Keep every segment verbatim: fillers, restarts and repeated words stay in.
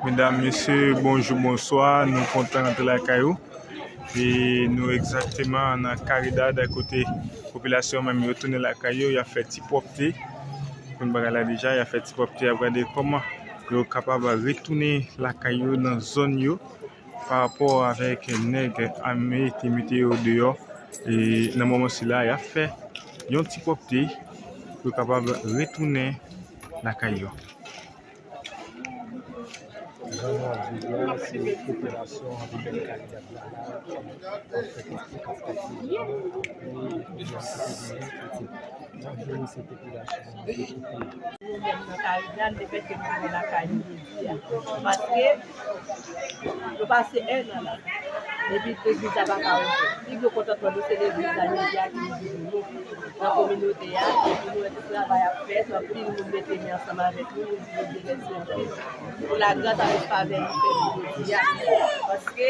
Medam, mesye, bonjou, bonswa. Nou kontan rantre lakay ou. E nou egzakteman nan Caridad, kote popilasyon menm yo tounen lakay yo, y ap fè ti pwòpte. Konn bagay la deja, y ap fè ti pwòpte, y ap gade kòman yo kapab retounen lakay yo nan zòn yo. Pa rapò avèk nèg ame te mete yo deyò, e nan moman sila, y ap fè yon ti pwòpte pou yo kapab retounen lakay yo. Jan nou ap viv la, se popilasyon anviwònman Caridad la, la, k ap fè pati, k ap fè pati, e, e, e, Chak jou, se popilasyon an ki kite. Nou menm nan Caridad, lefètke nou rive lakay nou jodi a. Paske nou pase en an la. Epi legliz la pa ka ouvè. Pi gwo kontantman nou, se legliz la jodi a ki vizite nou nan kominote a. Epi nou wè tout travay ap fèt, anpil moun mete men ansanm avèk nou, nou di nou Dye mèsi anpil pou lagras avèk favè li fè nou jodi a. Paske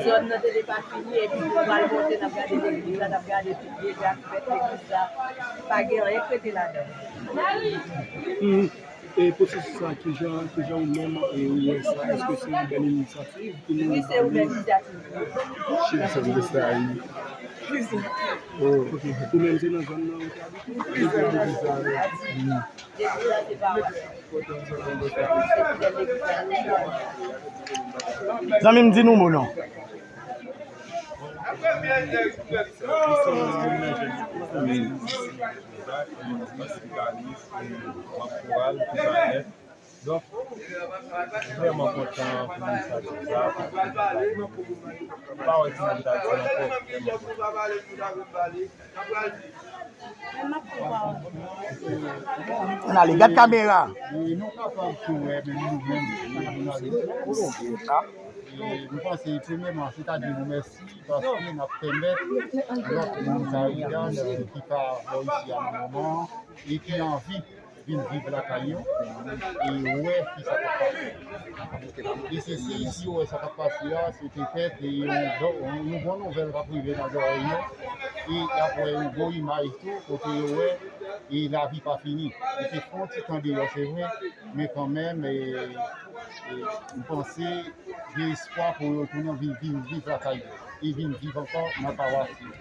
zòn nan te depa fini, epi nou pral monte, n ap gade legliz la, n ap gade tout dega k fèt legliz la. Pa gen anyen k rete ladan l. Mhm. E pwosesis sa, kijan, kijan ou menm, e, ou wè sa? Èske se yon bèl inisyativ pou nou... Wi, se yon bèl inisyativ. Chèf sa, wi. Oh, ok. Ou menm, se nan zòn nan ou te abite? Wi, se nan zòn nan. Mhm. Zanmi m, di nou mo non. Donk, vrèman kontan pou inisyativ sa, paske m pa wè ki moun ta di ankò, vrèman. Ann ale, gad kamera. E nou kapab tou wè, menm nou menm, jounalis yo, e m panse, premyèman, se ta di nou mèsi, paske n ap pèmèt lòt moun Caridad, e, ki pa bò isi a nan moman an, e ki anvi vin viv lakay yo, e wè ki sa k ap pase. E se si, si yo wè sa k ap pase a, se petèt, e, yon, yon, yon bon nouvèl k ap rive nan zòrèy yo, e y ap wè yon bon imaj tou, kote yo wè, e lavi pa fini. Yo te fè yon ti tan deyò, se vre, men kanmenm, e, e, m panse gen espwa pou yo tounen vin, vin viv lakay yo, e vin viv ankò nan pawas yo.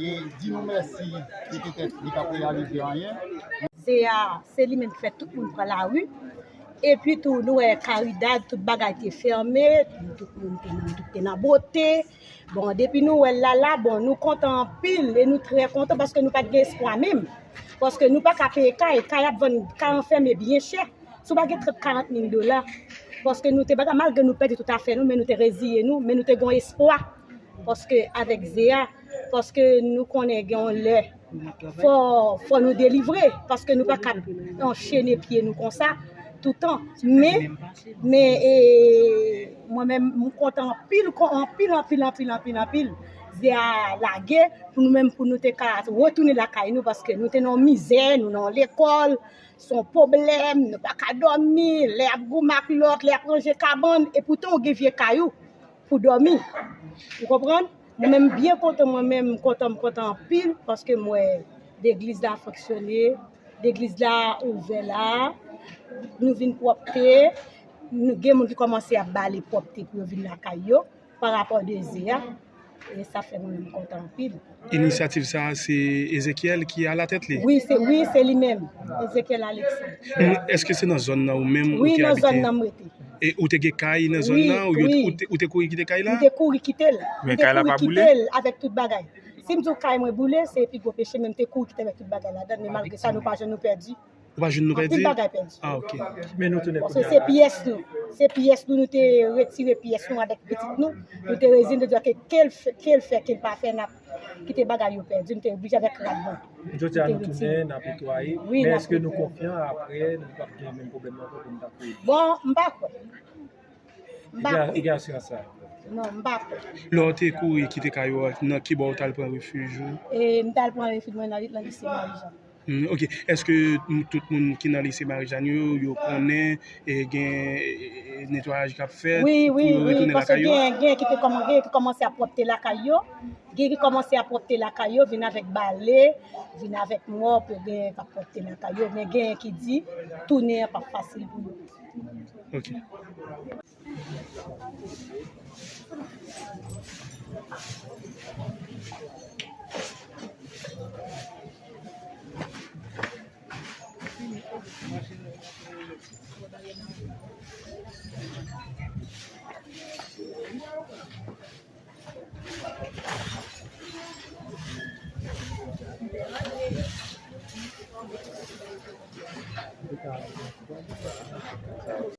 E di nou mèsi, se petèt li p ap reyalize anyen. Zea, se li menm ki fè tout moun pran lari. Epi tou, nou wè Caridad, tout bagay te fèmen, tout moun te nan, tout te nan bote. Bon, depi nou wè l la, la, bon, nou kontan anpil e nou trè kontan paske nou pa t gen espwa menm. Paske nou pa ka peye kay, kay ap vann, kay an fèmen byen chè. Si w pa gen trant, karant mil dola, paske nou te pa ka, malgre nou pèdi tout afè nou, men nou te reziye nou, men nou te gen yon espwa. Paske avèk Zea, paske nou konnen gen yon lè, fò, fò nou delivre, paske nou pa ka anchene pye nou konsa toutan. Men, men, e, mwen menm, m kontan anpil, kon, anpil, anpil, anpil, anpil, anpil. Zea lage pou nou menm, pou nou te ka retounen lakay nou, paske nou te nan yon mizè, nou nan yon lekòl, se yon pwoblèm, nou pa ka dòmi, lè y ap goumen ak lòt, lè y ap ranje kabann, e poutan ou gen vye kay ou pou dòmi. Ou konprann? Mwen menm, m byen kontan, mwen menm, m kontan, m kontan anpil, paske m wè legliz la fonksyone, legliz la ouvè la, nou vin pwòpte, nou gen moun ki kòmanse ap bale pwòpte pou yo vin lakay yo, pa rapò de Zea, e sa fè mwen menm kontan anpil. Inisyativ sa a, se Ezekiel ki alatèt li? Wi, se, wi, se li menm, Ezekiel Alexandre. Mm, èske se nan zòn nan ou menm ou te abite? Wi, nan zòn nan m rete. E ou te gen kay nan zòn nan? Wi, wi. Ou te, ou te kouri kite kay la? M te kouri kite l. Men kay la pa boule? M te kouri kite l avèk tout bagay. Si m di w kay mwen boule, se pi gwo peche, men m te kouri kite avèk tout bagay ladan l, men malgre sa, nou pa jwenn, nou pèdi. Ou pa jwenn nou pèdi? Anpil bagay pèdi. Ah, ok. Men nou tounen kounye a la. Paske se pyès nou. Se pyès nou, nou te retire pyès nou avèk pitit nou. Nou te reziye, nou te di, ok, ke l fè, ke l fè, ke l pa fè, n ap kite bagay yo pèdi, nou te oblije avèk rad nou. Jodi a nou tounen, n ap netwaye. Wi, men èske nou konfyan apre, nou p ap gen menm pwoblèm nan ankò pou nou ta kouri? Bon, m pa kwè. M pa kwè. Ou gen, ou gen asirans sa? Non, m pa pè. Lè w te kouri kite kay ou a, nan ki bò w t al pran refij ou? E, m t al pran refij mwen nan, nan lise Marijàn. Hmm, ok. Èske m- tout moun ki nan lise Marijàn yo, yo konnen e gen e, e, netwayaj k ap fèt Wi, pou wi, yo wi, retounen paske lakay yo? Gen, gen ki te kòman, gen ki kòmanse ap pwòpte lakay yo, gen ki kòmanse ap pwòpte lakay yo, vin avèk bale, vin avèk mòp, yo gen k ap pwòpte lakay yo, men gen ki di tounen an p ap fasil pou yo. Ok.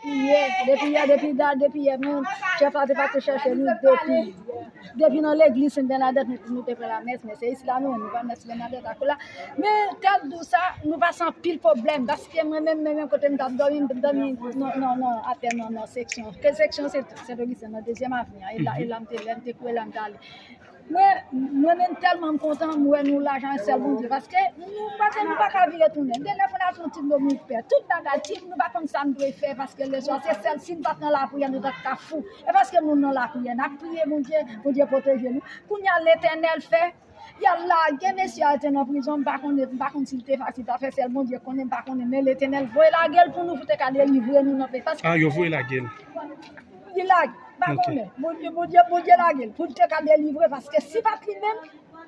Yè, depi yè, depi da, depi yè, nou, chèf la te pase chache nou depi, depi nan legliz Sen Bènadèt nou, nou te pran lamès, men se isi la nou, nou pran mès Bènadèt akola. Men tèt dou sa, nou pase anpil pwoblèm, paske mwen menm, mwen menm kote m t ap dòmi, m t ap dòmi, non, non, non, atè, non, non, seksyon. Ke seksyon se Sent Ogisten, nan dezyèm avni an, e la, e la m te, lè m te kouri la m t ale. Mwen, mwen menm tèlman m kontan, m wè nou la jan sèl Bondye, paske nou pa, nou pa ka vire tounen. Gen lè fò n al fè yon ti dlo nou pè. Tout bagay, ti, nou pa konn sa n dwe fè, paske lèswa, se sèl si n pa t nan lapriyè, nou ta ka fou. E paske nou nan lapriyè, n ap priye Bondye, Bondye pwoteje nou. Kounye a, Letènèl fè, y al lage mesye a te nan prizon, m pa konnen, m pa konn si l te fasil, zafè sèl Bondye konnen, m pa konnen, men Letènèl voye lage l pou nou, pou te ka delivre nou nan peyi. Paske Ah, yo voye lage l. Li lage, pa Ok. konnen. Bondye, Bondye, Bondye lage l pou l te ka delivre, paske si pa t li menm,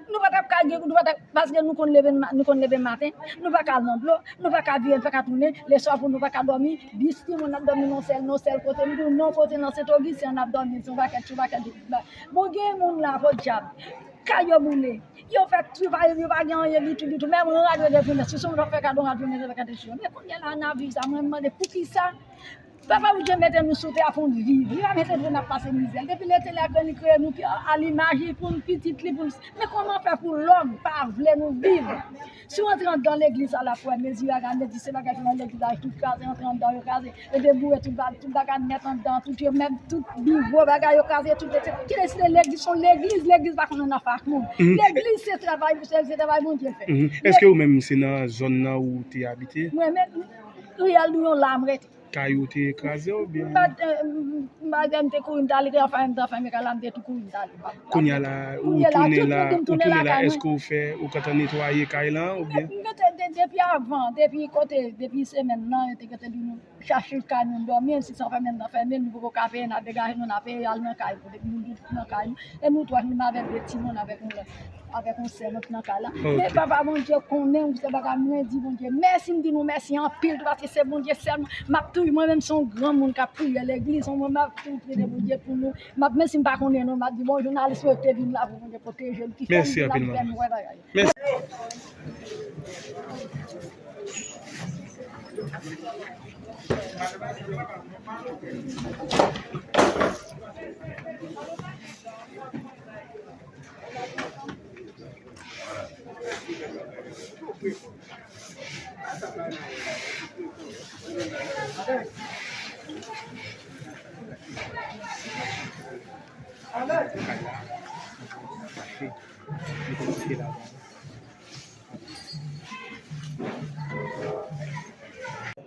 nou pa t ap ka gen, nou pa t ap, paske nou konn leve, nou konn leve maten, nou pa ka al nan dlo, nou pa ka vire, nou pa ka tounen, leswa pou nou pa ka dòmi, bis timoun ap dòmi nan sèl, nan sèl kote, nou tou nan kote nan Sent Ogisten, n ap dòmi, se yon pakèt, se yon pakèt de bagay. Bon, gen moun la, podyab, kay yo boule, yo fè tout, yo pa gen anyen ditou, ditou, menm rad yo deplimen, si se moun ap fè kado rad yo, men se pa kado sou yo. Men kounye a la, n ap viv sa, mwen, m mande, poukisa? Papa Bondye mete nou sou tè a pou n viv. Li pa mete nou n ap pase mizè. Depi Letènèl kreye, li kreye nou pi, a limaj li, pou n pitit li, pou n, men kòman fè pou lòm pa vle nou viv? Si w antre anndan legliz sa la, frè, mezi bagay, mezi se bagay ki nan legliz la, tout kraze, antre anndan, yo kraze, yo deboure tout ba-, tout bagay nèt anndan, tout yo, menm tout biwo, bagay yo kraze, tout, kite si legliz, se yon legliz, legliz pa konn nan afè ak moun. Mhm. Legliz se travay, se, se travay Bondye fè. Mhm. Èske ou menm se nan zòn nan ou te abite? Mwen menm, riyèl nou yon la m rete. Kay ou te kraze oubyen? M pa t, m pa t, m te kouri, m t ale, te anfèmen, m te anfèmen kay la, m te tou kouri, m t ale. Kounye a la, ou Kounye a la, tounen tout la, moun, m ou tounen tounen la, lakay mwen. Èske ou fè, ou gentan netwaye kay la, oubyen? M gentan, de-, depi avan, depi kote, depi semèn nan, yo te gentan di nou, chache kay nou dòmi, si se anfèmen, m t anfèmen, nou poko ka peye, n ap degaje nou, n ap peye, al nan kay, kote moun tout nan kay nou. E nou twa, nou avèk de timoun, avèk yon lòt, avèk yon sè nou t nan kay la. Ok. Men Papa Bondye konnen ou se bagay, mwen di Bondye mèsi, m di nou mèsi anpil tou, paske se Bondye sèlman. M ap toujou, mwen menm se yon granmoun k ap priye legliz, yon moun m ap toujou priye Bondye pou nou. M ap, menm si m pa konnen non, m ap di bon jounalis mwen te vin la pou Bondye pwoteje l, ki fè m Mèsi vin la, anpil, ki fè manman. M wè bagay. Mèsi.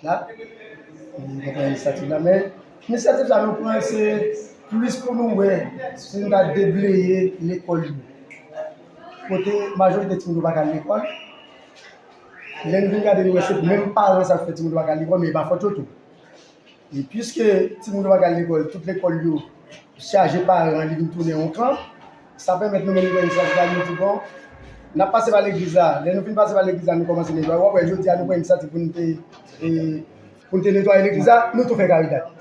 La, nou pran inisyativ la, men inisyativ sa nou pran, se plis pou nou wè si nou ka debleye lekòl yo. Kote majorite timoun yo pa ka al lekòl, lè nou vin gade, nou wè se menm paran sa k fè timoun yo pa ka al lekòl, men e pa fòt yo tou. E piske timoun yo pa ka al lekòl, tout lekòl yo chaje paran, li vin tounen yon kan, sa pèmèt nou menm nou pran inisyativ la, nou di bon, n ap pase pa legliz la. Lè nou fin pase pa legliz la, nou kòmanse netwaye. W ap wè, jodi a, nou pran inisyativ pou nou te, e, pou nou te netwaye legliz la, nou tou fè karidad.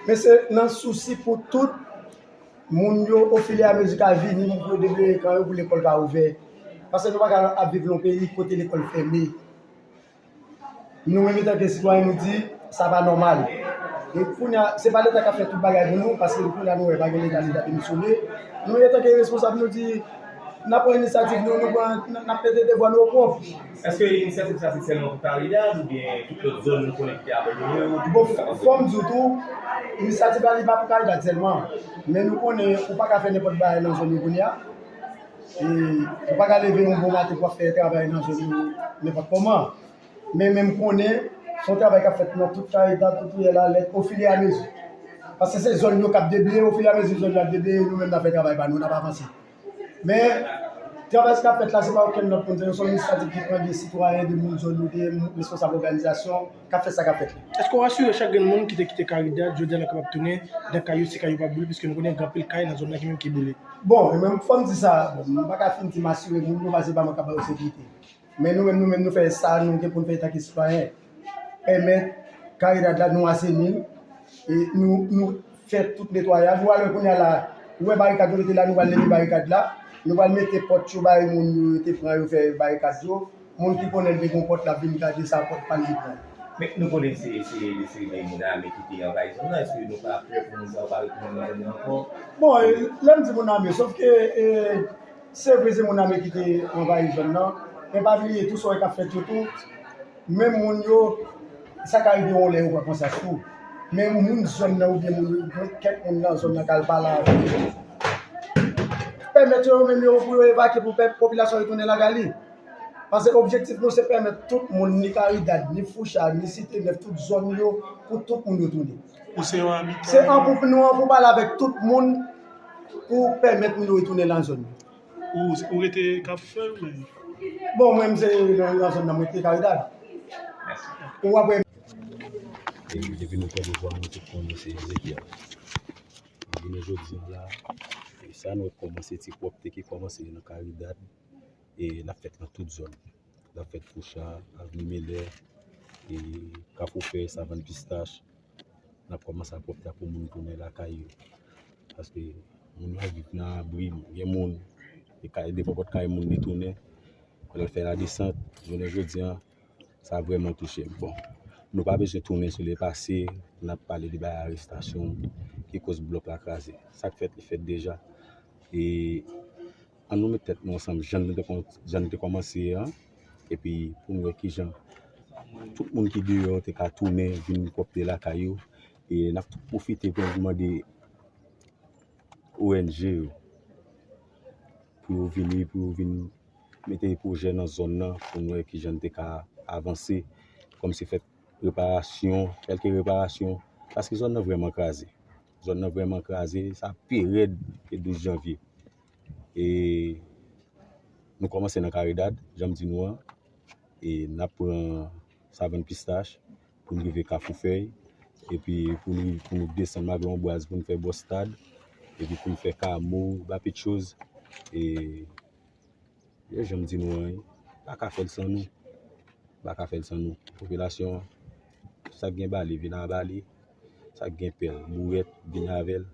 Men se nan sousi pou tout moun yo, ofiliamezi, ka vini, pou yo debleye kan yo, pou lekòl ka ouvè. Paske nou pa ka ap viv nan yon peyi kote lekòl fèmen. Nou menm, antanke sitwayen, nou di, sa pa nòmal. E kounye a, se pa Leta k ap fè tout bagay pou nou, paske kounye a, nou wè, pa gen Leta, Leta demisyone. Nou menm, antanke responsab, nou di, N ap pran inisyativ nou, nou pran, n ap mete devwa nou opwòp. Èske inisyativ sa se sèlman pou Karidad oubyen tout lòt zòn nou konnen ki te abandone yo? Bon, fò m di w tou, inisyativ la li pa pou Karidad sèlman. Men nou konnen ou pa ka fè nenpòt bagay nan zòn yo kounye a. E ou pa ka leve yon bon maten pou w ap fè travay nan zòn yo nenpòt kòman. Men, men m konnen se yon travay k ap fèt nan tout Karidad, tout Riyèl Alèt, ofilyamezi. Paske se zòn yo k ap debleye, ofilyamezi zòn yo ap debleye, nou menm n ap fè travay pa nou, n ap avanse. Men, travay sa k ap fèt la, se pa okenn lòt moun, se yon sèl inisyativ ki pran de sitwayen, de moun zòn yo, de responsab òganizasyon, k ap fè sa k ap fèt la. Èske w asire chak grenn moun ki te kite Karidad, jodi a l kapab tounen nan kay yo si kay yo pa boule, piske nou konnen gen anpil kay nan zòn nan ki menm ki boule? Bon, e menm fò m di sa, bon, m pa ka fin di m asire moun yo, paske se pa mwen k ap ba yo sekirite. Men nou menm, nou menm, nou fè sa nou gen pou n fè antanke sitwayen. Pèmèt Karidad la, nou aseni l, e nou, nou fè tout netwayaj. Ou wè kounye a la, ou wè barikad yo mete la, nou pral leve barikad la. Nou pral mete pòt yo bay moun yo te pran yo fè barikad yo. Moun ki konnen l te gon pòt, l ap vin gade sa pòt pa l te pran. Men nou konnen se, se, se de moun ame ki te anvayi zòn nan. Èske nou pa pè pou moun sa yo pa retounen nan zòn nan ankò? Bon, e, lè m di moun ame, sòf ke, e, se vre se moun ame ki te anvayi zòn nan, men pa bliye tou sa w wè k ap fèt yo tou, menm moun yo, sa ka rive yon lè yo pran konsyans tou. Men moun zòn nan oubyen moun, kèk moun nan zòn nan k al pale avèk yo, pèmèt yo, yo menm yo pou yo evakye pou pèp, popilasyon retounen lakay li. Paske objektif nou se pèmèt tout moun, ni Karidad, ni Foucha, ni Site Nèf, tout zòn yo, pou tout moun yo tounen. Ou se yon amitan. Se an pou nou an pou pale avèk tout moun pou pèmèt moun yo retounen nan zòn yo. Ou, ou rete Kafou Fèy ou menm? Bon, mwen, m se nan, nan zòn nan, mwen rete Karidad. Ou ap wè. E depi nou pran pouvwa, nou tout konnen se Ezekyèl. Jounen jodi a la, e sa nou wè kòmanse ti pwòpte ki kòmanse nan Karidad, e l ap fèt nan tout zòn. L ap fèt Foucha, Avni Milè, e Kafou Fèy, Savann Pistach. N ap kòmanse a pwòpte a pou moun tounen lakay yo. Paske moun yo ap viv nan abri, gen moun, e kay, depi pòt kay moun li tounen, lè l fè ladesant, jounen jodi a, sa vrèman touche m. Bon, nou pa bezwen tounen sou lepase, n ap pale de bagay arestasyon ki koz blòk la kraze. Sa k fèt, li fèt deja. E ann nou met tèt nou ansanm, jan nou te kòm-, jan nou te kòmanse an, epi pou n wè kijan tout moun ki deyò te ka tounen vin pwòpte lakay yo. E n ap tou pwofite pou n mande O N G yo pou yo vini, pou yo vin mete pwojè nan zòn nan, pou n wè kijan n te ka avanse, kòmsi fè reparasyon, kèlke reparasyon, paske zòn nan vrèman kraze. Zòn nan vrèman kraze, sa pi rèd ke douz janvye. E nou kòmanse nan Karidad, jan m di nou an, e n ap pran Savann Pistach pou n rive Kafou Fèy, epi pou nou, pou nou desann Maglon Bwaz pou n fè bò stad, epi pou n fè Kamo, Bapetchoz, e yo jan m di nou an, pa ka fè l san nou. Pa ka fè l san nou. Popilasyon an, sa k gen bale, vin a bale. Sa k gen pèl, bourèt, vin avè l.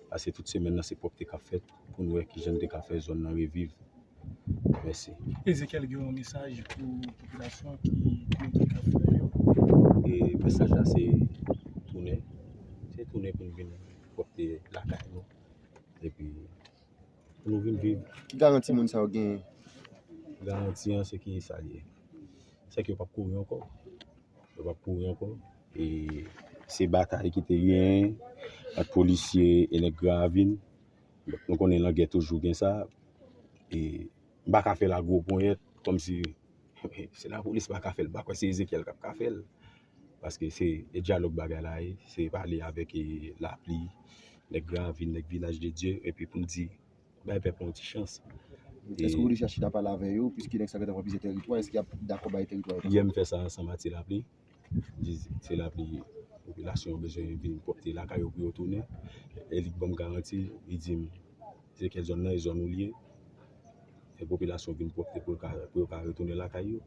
Paske tout semèn nan, se pwòpte k ap fèt pou n wè kijan n te ka fè zòn nan reviv. Mèsi. Ezekyèl gen yon mesaj pou popilasyon ki, ki, ki ka fè yo. E mesaj la, se tounen. Se tounen pou n vin pwòpte lakay nou. Epi, pou nou vin viv. Ki garanti moun sa yo genyen? Garanti an, se ki sa l ye? Se ke yo p ap kouri ankò. Yo p ap kouri ankò. E se batay ki te genyen ant polisye e nèg Gran Ravin. Donk, nou konnen langè toujou gen sa. E m pa ka fè l a gwo ponyèt, kòmsi se lapolis pa ka fè l, m pa kwè se Ezekyèl k ap ka fè l. Paske se, e dyalòg bagay la ye, se pale avèk, e, Lapli, nèg Gran Ravin, nèg Vilaj de Dye, epi pou n di, bay pèp la yon ti chans. Èske ou deja chita pale avè yo, piske nèg sa yo gentan pran plizyè tèritwa, èske y ap dakò bay tèritwa yo? Yè m fè sa ansanm a Ti Lapli. M di, Ti Lapli, popilasyon an bezwen vin pwòpte lakay yo pou yo tounen. E li k ban m garanti, li di m, Ezekyèl, zòn nan e zòn ou l ye. Fè popilasyon vin pwòpte pou yo ka, pou yo ka retounen lakay yo.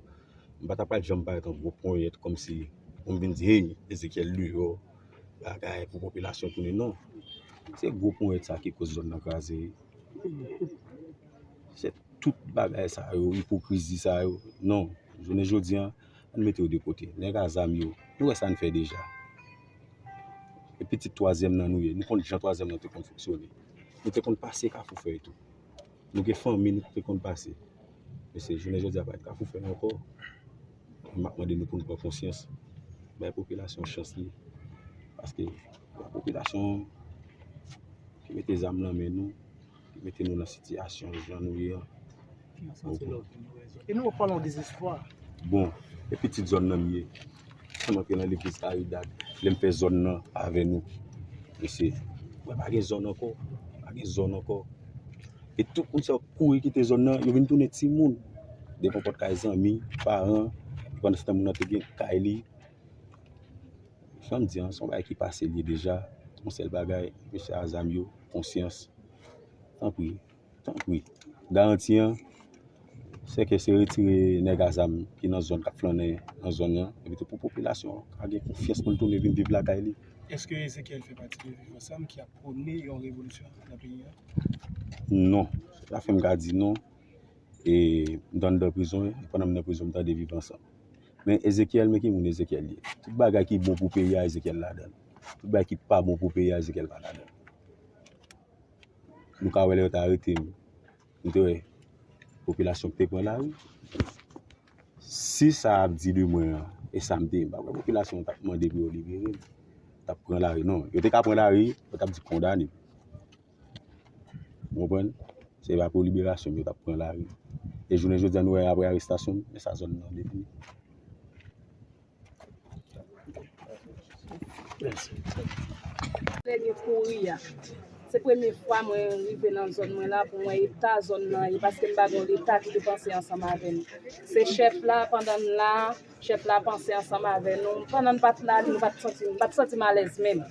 M pa ta pral janm parèt an gwo ponyèt kòmsi pou m vin di, hey, Ezekyèl deyò, bagay pou popilasyon tounen, non. Se gwo ponyèt sa ki koz zòn nan kraze. Se tout bagay sa yo, ipokrizi sa yo. Non, jounen jodi a, ann mete yo de kote. Nèg a zam yo, nou wè sa n fè deja. E pitit twazyèm nan nou ye. Nou konn jan twazyèm nan te konn fonksyone. Nou te konn pase Kafou Fèy tou. Nou gen fanmi nou te konn pase. Mesye, jounen jodi a pa t ka pou fè ankò. M ap mande nou pou nou pran konsyans. Bay popilasyon chans li. Paske popilasyon ki mete zam nan men nou, ki mete nou nan sitiyasyon jan nou ye an. E nou pale yon dezespwa. Bon, e pitit zòn nan m ye. Sa m antre nan legliz Karidad, lè m fè zòn nan avè nou. Mesye, wè pa gen zòn ankò, pa gen zòn ankò. E tout moun sa yo kouri kite zòn nan, yo vin tounen timoun. Devan pòt kay zanmi, paran, pandan se tan moun nan te gen kay li. Jan m di an, se yon bagay ki pase li deja. Yon sèl bagay, mesye a zam yo, konsyans. Tanpri, tanpri. Garanti an, se ke se retire nèg a zam ki nan zòn k ap flannen nan zòn nan, epi tou pou popilasyon an ka gen konfyans pou l tounen vin viv lakay li. Èske Ezekiel fè pati de Viv Ansanm ki ap pwone yon revolisyon nan peyi a? Non, sa fè m ka di non. E m t anndan prizon, e pandan m nan prizon, m tande Viv Ansanm. Men Ezekiel, men ki moun Ezekiel ye? Tout bagay ki bon pou peyi a, Ezekiel ladan l. Tout bagay ki pa bon pou peyi a, Ezekiel pa ladan l. Nou ka wè lè yo t arete m, nou te wè popilasyon ki te pran lari. Si sa ap di de mwen an, e sa m te ye, m pa kwè popilasyon t ap mande pou yo libere m, t ap pran lari. Non, yo te ka pran lari, yo t ap di kondane m. Ou konprann? Se pa pou liberasyon m yo t ap pran lari. E jounen jodi a nou wè apre arestasyon m, men sa zòn nan devni. Lè gen kouri a. Se premye fwa mwen rive nan zòn mwen la pou mwen eta zòn nan ye paske m pa gen leta ki te panse ansanm avè m. Se chèf la pandan n la, chèf la panse ansanm avè nou. Pandan n pa t la, nou pa t santi, m pa t santi m alèz menm.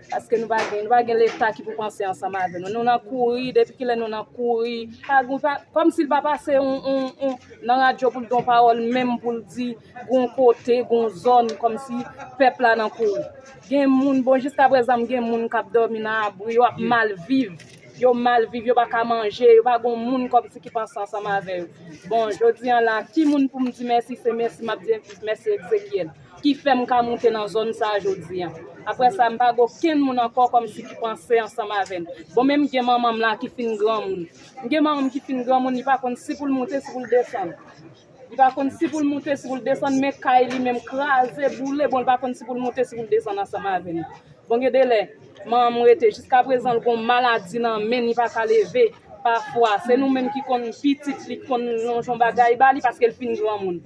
Paske nou pa gen, nou pa gen leta ki pou panse ansanm avè nou. Nou nan kouri, depi kilè nou nan kouri. Pa, pa, kòmsi l pa pase yon, yon, yon, nan radyo pou l gen yon pawòl menm pou l di gon kote, gon zòn, kòmsi pèp la nan kouri. Gen moun, bon, jiska prezan m gen moun k ap dòmi nan abri, yo ap mal viv. Yo mal viv, yo pa ka manje, yo pa gon moun kòmsi ki panse ansanm avè yo. Bon, jodi an la, ki moun pou m di mèsi, se mèsi m ap di mèsi Ezekiel, ki fè m ka moute nan zòn sa a jodi an. Apre sa, m pa gen okenn moun ankò kòmsi ki panse ansanm avè m. Bon, menm gen manman m la ki fin granmoun. M gen manman m ki fin granmoun, li pa konn si pou l moute, si pou l desann. Li pa konn si pou l moute, si pou l desann, men kay li menm kraze, boule, bon, li pa konn si pou l moute, si pou l desann ansanm avè nou. Bon, gen de lè, manman m rete, jiska prezan, l gon maladi nan men, li pa ka leve. Pafwa, se nou menm ki konn pitit li, ki konn lonje yon bagay ba li, paske l fin granmoun.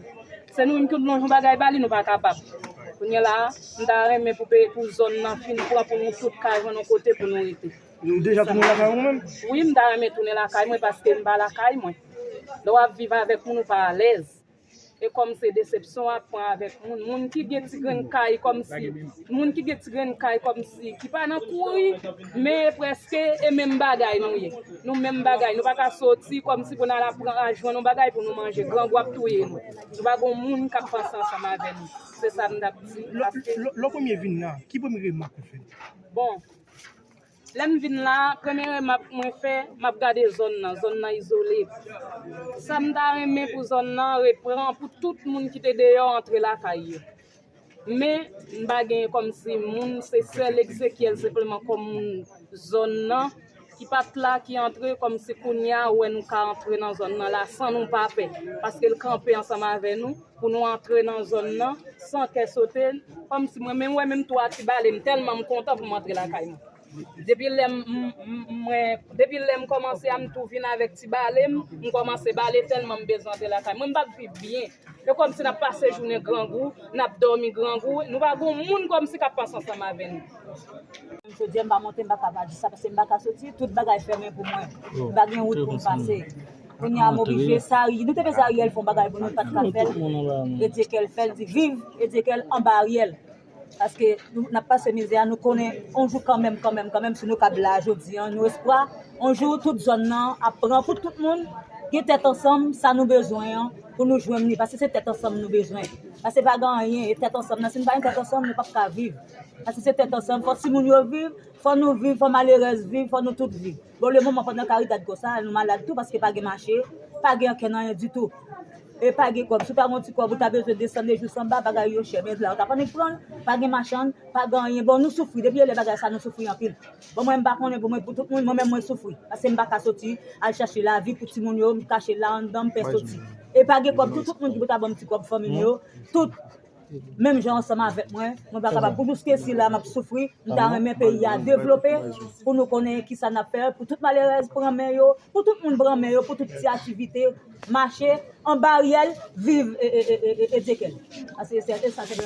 Se nou menm ki konn lonje yon bagay ba li, nou pa kapab. Kounye a la, m ta renmen pou, pou zòn nan fin pran, pou nou tout ka jwenn yon kote pou nou rete. Ou deja tounen lakay ou menm? Wi, m ta renmen tounen lakay mwen paske m pa lakay mwen. Lè w ap viv avèk moun, ou pa alèz. E kòm se desepsyon w ap pran avèk moun. Moun ki gen ti grenn kay kòmsi, moun ki gen ti grenn kay kòmsi, ki pa nan kouri, men prèske e menm bagay nou ye. Nou menm bagay. Nou pa ka soti kòmsi pou n al ap pran, al jwenn yon bagay pou nou manje. Grangou ap touye nou. Nou pa gen moun k ap panse ansanm avè nou. Se sa m t ap di. Lè w premye vin la, ki premye remak ou fè? Bon, Lè m vin la, premye remak mwen fè, m ap gade zòn nan, zòn nan izole. Sa m ta renmen pou zòn nan repran, pou tout moun ki te deyò antre lakay yo. Men, m pa gen kòmsi moun, se sèl Ezekiel senpleman kòm moun zòn nan, ki pa t la, ki antre, kòmsi kounye a, ou wè nou ka antre nan zòn nan la, san nou pa pè, paske l kanpe ansanm avè nou, pou nou antre nan zòn nan, san kè sote, kòmsi mwen menm, wè menm tou a ti bale, m tèlman m kontan pou m antre lakay mwen. Depi lè m, m, m, mwen, depi lè m kòmanse a, m tou vin avèk ti bale m, m kòmanse bale tèlman m bezwen antre lakay mwen. M p ap viv byen. E kòmsi n ap pase jounen grangou, n ap dòmi grangou. Nou pa gen moun kòmsi k ap panse ansanm avè nou. Jodi a m pa monte, m pa ka pa di sa, paske m pa ka soti, tout bagay fèmen pou mwen. M pa gen wout pou m pase. Kounye a m oblije, sa, nou te bezwen Ariel fè yon bagay pou nou, l pa t ka fè l. Ezekiel fè l, di viv Ezekiel anba Ariel. Paske nou, n ap pase mizè a, nou konnen yon jou kanmenm, kanmenm, kanmenm, si nou kab la jodi an, nou espwa, yon jou tout zòn nan ap pran pou tout moun gen tèt ansanm, sa nou bezwen an, pou nou jwenn li, paske se tèt ansanm nou bezwen. Paske pa gen anyen, e tèt ansanm nan, si nou pa gen tèt ansanm, nou p ap ka viv. Paske se tèt ansanm, fò timoun yo viv, fò nou viv, fò malerèz viv, fò nou tout viv. Bon, lemoman pandan Karidad konsa, nou malad tou, paske pa gen mache, pa gen ankenn anyen ditou. E pa gen kòb. Si w ta gen yon ti kòb, ou ta bezwen desann de jou sanba, bagay yo chè. Men la, ou ta pa annik pran l, pa gen machann, pa gen anyen. Bon, nou soufri. Depi yè lè bagay sa, nou soufri anpil. Bon, mwen, m pa konnen pou mwen, pou tout moun, mwen menm, mwen soufri. Paske m pa ka soti, al chache lavi pou timoun yo, m kache la anndan, m pè soti. E pa gen kòb, tout, tout moun ki pou ta ban m ti kòb, fanmi m yo, tout, menm jan ansanm avèk mwen, mwen pa kapab. Pou jis ke sila m ap soufri, m ta renmen peyi a devlope, pou nou konnen kisa n ap fè, pou tout malerèz pran men yo, pou tout moun pran men yo, pou tout ti aktivite mache, anba ryèl, viv e, e, e, e, e, Ezekyèl. Sa se sèten, sa se